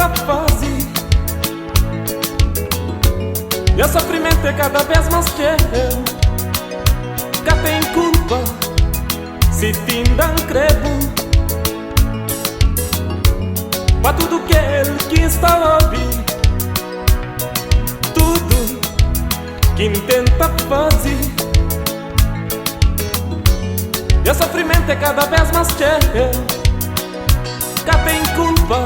tenta faze. Nha sofrimentu é kada bes más txeu. Ka ten kulpa si t'inda N kre-bu. Pa tudu kel ki sta obi tudu ki N tenta faze. Nha sofrimentu é kada bes más txeu. Ka ten kulpa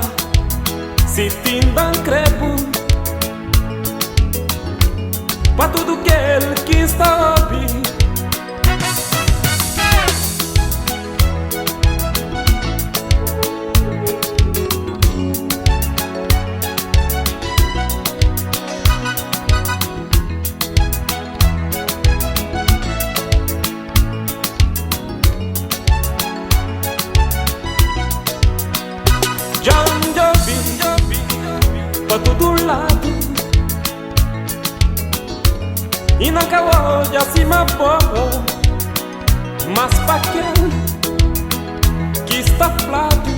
si t'inda N kre-bu. Pa tudu kel ki sta obi. Dja N djobe pa tudu ladu I N ka odja sima bo. Mas pa kel ki sta fladu,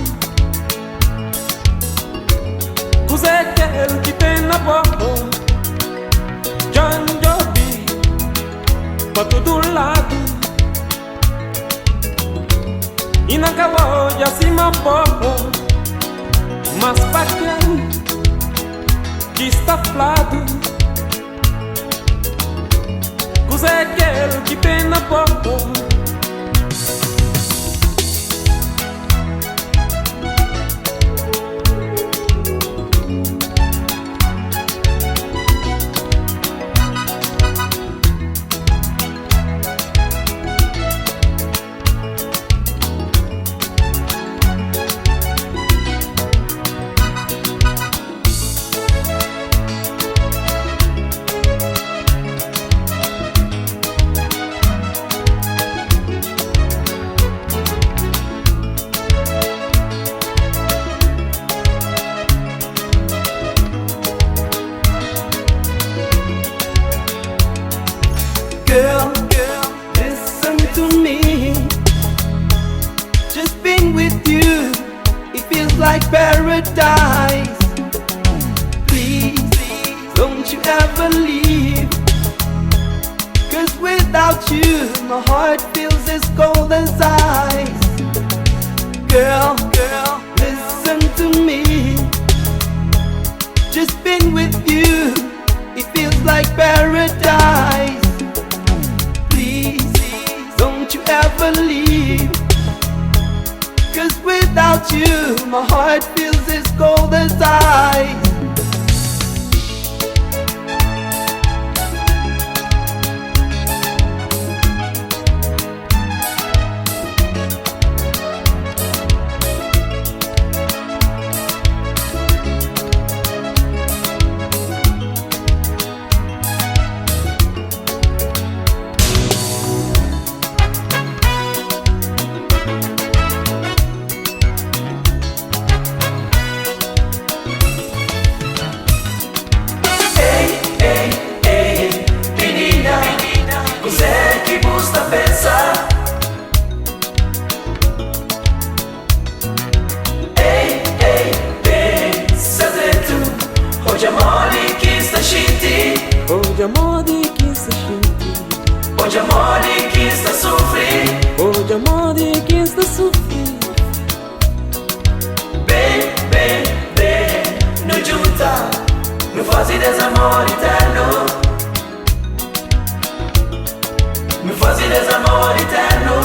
Kuzê kel ki ten na bo? Dja N djobe pa tudu ladu I N ka odja sima bo. Mas pa kel ki sta fladu, Kuzê kel ki ten na bo? Girl, listen to me. Just being with you, it feels like paradise. Please, don't you ever leave. 'Cause without you, my heart feels as cold as ice. Girl, girl, listen to me. Just being with you, it feels like paradise. Please, don't you ever leave. 'Cause without you, my heart feels as cold as ice. Ei, ei, ei, minina, kuzê ki bu sta pensa? Ei, ei, pensa dretu, odja modi ki sta xinti. Odja modi ki sta xinti. Odja modi ki sta sufri. Odja modi ki sta sufri. Ben, ben, ben, nu djunta, nu faze des amor iternu. Nu faze des amor iternu.